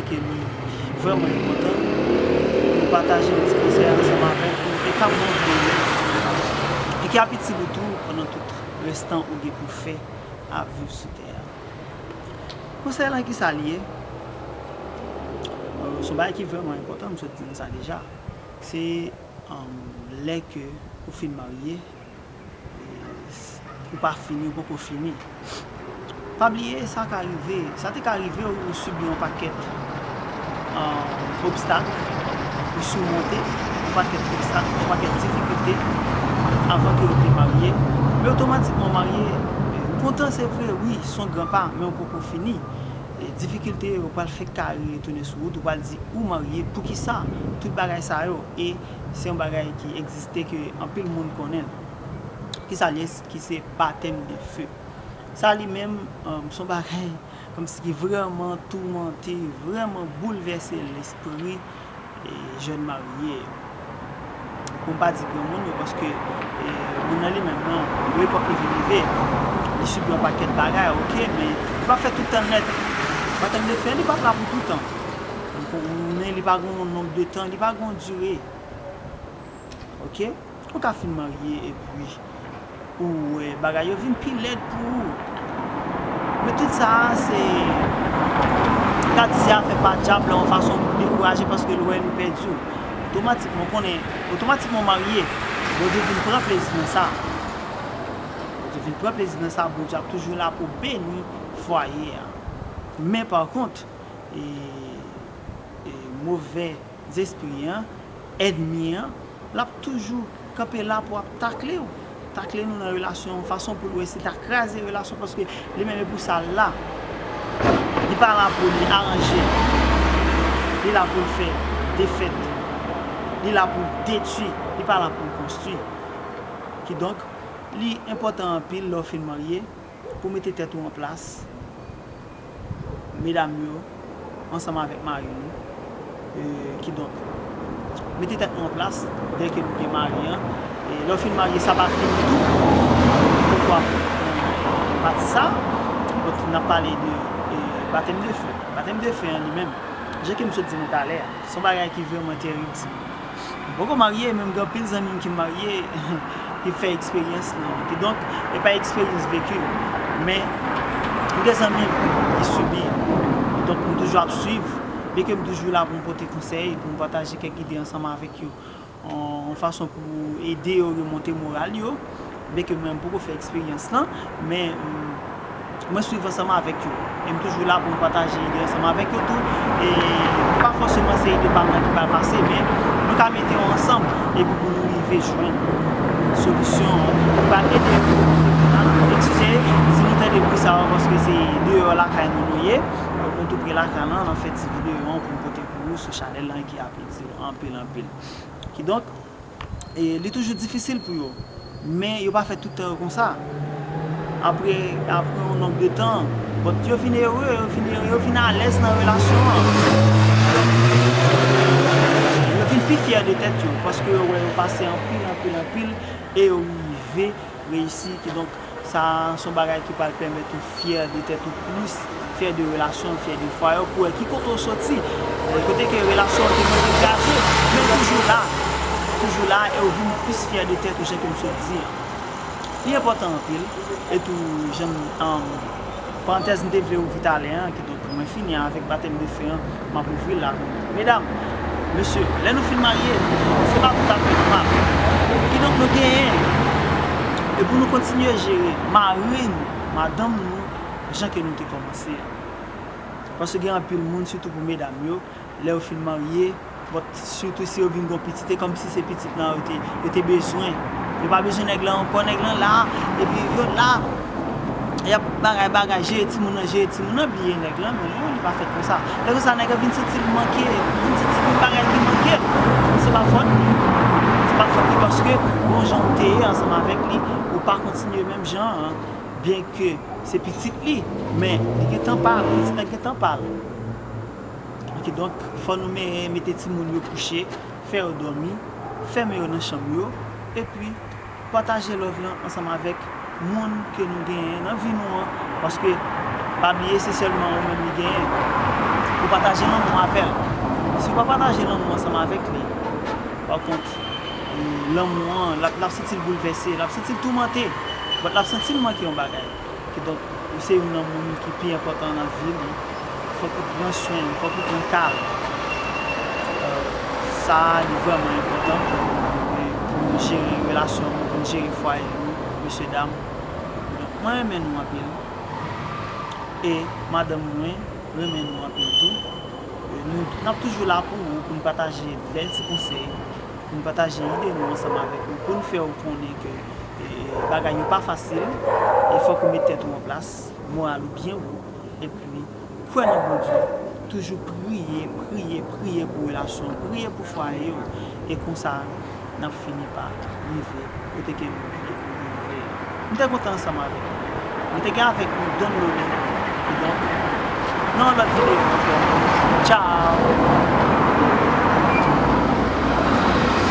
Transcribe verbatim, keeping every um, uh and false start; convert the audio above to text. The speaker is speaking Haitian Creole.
ke li vrèman enpòtan pou pataje yon ti konsèy ansanm avèk ou e k ap bon pou ou, e ki ap itil ou tou pandan tout restan ou gen pou fè ap viv sou tè a. Konsèy lan, kisa l ye? Euh, se yon bagay ki vrèman enpòtan, m sot di nou sa deja. Se, um, lè ke ou fin marye, e, s-, ou pa fini, ou poko fini. Pa bliye, sa ka rive, sa te ka rive w, ou sibi yon pakèt, um, obstak, ou simonte yon pakèt obstak, yon pakèt difikilte avan ke ou te marye. Men otomatikman w marye, ou kontan, se vre, wi, se yon gran pa, men ou poko fini. E difikilte yo pral fè kare retounen sou wout, ou pral di ou marye, poukisa tout bagay sa yo? E se yon bagay ki egziste, ke anpil moun konnen. Kisa l ye? Ki se batèm de fe. Sa li menm, um, se yon bagay kòmsi ki vrèman toumante, vrèman boulvèse lespri e jèn marye yo. Pou m pa di granmoun yo, paske, e, moun nan li menm nan, yon epòk li vin rive, li sibi yon pakèt bagay, oke, men li pa fè tout tan nèt. Batèm de fe, li p ap la pou tout tan. Men li pa gen yon nonb de tan, li pa gen yon dire. Oke? Ou ka fin marye epi ou wè bagay yo vin pi lèd pou ou. Men tout sa a, se, m ka di se afè pa dyab la, yon fason pou dekouraje, paske l wè li pèdi w. Otomatikman, w konnen, otomatikman w marye, Bondye vin pran plezi nan sa. Bondye vin pran plezi nan sa, Bondye ap toujou la pou beni fwaye a. Men pa kont, e, e, move zespri an, ènmi an, l ap toujou kanpe la pou ap takle w. Takle nou nan relasyon, yon fason pou l wè si ta kraze relasyon, paske li menm e pou sa l la. Li pa la pou li aranje. Li la pou l fè defèt. Li la pou l detwi. Li pa la pou l konstwi. Kidonk, li enpòtan anpil lè w fin marye, pou mete tèt ou an plas, medam yo, ansanm avèk mari nou. E, kidonk, mete tèt nou an plas, dèyè ke nou gen mari an. E, lè w fin marye, sa pa fini tou. Poukwa, e, pati sa, donk, n ap pale de, e, batèm de fe. Batèm de fe an li menm, jan ke m sot di nou talè a, se yon bagay ki vrèman terib, timoun. M poko marye, men m gen anpil zanmi m ki marye, ki fè eksperyans lan. Kidonk, e pa eksperyans veki, men m gen zanmi m ki sibi. Donk, m toujou ap swiv, byenke m toujou la pou m pote konsèy, pou m pataje kèk ide ansanm avèk yo, yon, yon fason pou ede yo remonte moral yo. Byenke mwen, m poko fè eksperyans lan, men, mm, mwen swiv ansanm avèk yo. E m toujou la pou m pataje ide ansanm avèk yo tou. E pa fòseman se ide pa m nan ki pral pase, men nou ka mete yo ansanm epi pou nou rive jwenn solisyon ki pral ede nou. Eskize, si nou tande bri sa yo, paske se deyò lakay nou nou ye. Donk, nou tou pre lakay lan, n ap fè ti videyo an pou n pote pou ou sou chanèl lan ki ap itil anpil, anpil. Kidonk, e li toujou difisil pou yo. Men yo pa fè tout tan yo konsa. Apre, apre yon nonb de tan, bon, yo vin ere, yo vin ere, yo vin alèz nan relasyon an. Yo vin pi fyè de tèt yo, paske yo wè yo pase anpil, anpil, anpil, e yo rive reyisi. Kidonk, sa se yon bagay ki pral pèmèt ou fyè de tèt ou plis, fyè de relasyon w, fyè de fwaye w, pou wè ki kote w soti. E kote ke relasyon an te mete kraze, men toujou la, toujou la, e w vin plis fyè de tèt ou, jan ke m sot di an. Li enpòtan anpil, e tou, jan m, um, parantèz m te vle ouvri talè an, kidonk, mwen fini avèk batèm de fe an, m ap ouvri l la pou nou. Medam, mesye, lè nou fin marye, se pa tout afè nou pa. Kidonk nou genyen, e pou nou kontinye jere mari nou, madanm nou, jan ke nou te kòmanse an. Paske gen anpil moun, sitou pou medam yo, lè yo fin marye, bon, sitou si yo vin gon pitit, e kòmsi se pitit lan yo te, yo te bezwen. Yo pa bezwen nèg lan ankò, nèg lan la, epi yo la, y ap bagay, bagay, jere timoun nan, jere timoun nan, bliye nèg lan, men non, li pa fèt konsa. Lè konsa, nèg lan vin santi l manke, vin santi gon bagay ki manke l. Se pa fòt li. Se pa fòt li, paske gon jan ou te ye ansanm avèk li, ou pa kontinye menm jan an. Byenke se pitit li, men li gen tan pa l, pitit lan gen tan pa l. Kidonk, fò nou me-, mete timoun yo kouche, fè yo dòmi, fèmen yo nan chanm yo, epi pataje love lan ansanm avèk moun ke nou genyen nan vi nou an, paske pa bliye se sèlman ou menm li genyen. Pataje lanmou avè l. Si w pa pataje lanmou ansanm avèk li, pa kont, lanmou an, l ap, l ap santi l boulvèse, l ap santi l toumante, but l ap santi l manke yon bagay. Kidonk, ou se youn nan moun ki pi enpòtan nan vi li. Fòk ou pran swen li, fòk ou pran ka l. Sa a, li vrèman enpòtan pou, pou nou jere relasyon nou, pou nou jere fwaye nou, mesye dam. Donk, mwen renmen nou anpil. E madanm mwen renmen nou anpil tou. E nou, n ap toujou la pou ou, pou n pataje bèl ti konsèy, pou n pataje ide nou ansanm avèk ou, pou n fè w konnen ke, e, bagay yo pa fasil, e fòk ou met tèt ou an plas, moral ou byen wo, epi kwè nan Bondye, toujou priye, priye, priye pou relasyon, priye pou fwaye w, e konsa, n ap fini pa rive kote ke nou vle pou nou rive a. M te kontan ansanm avèk nou. Rete gen avèk nou, download li. Kidonk, nan yon lòt videyo ankò. Tchao!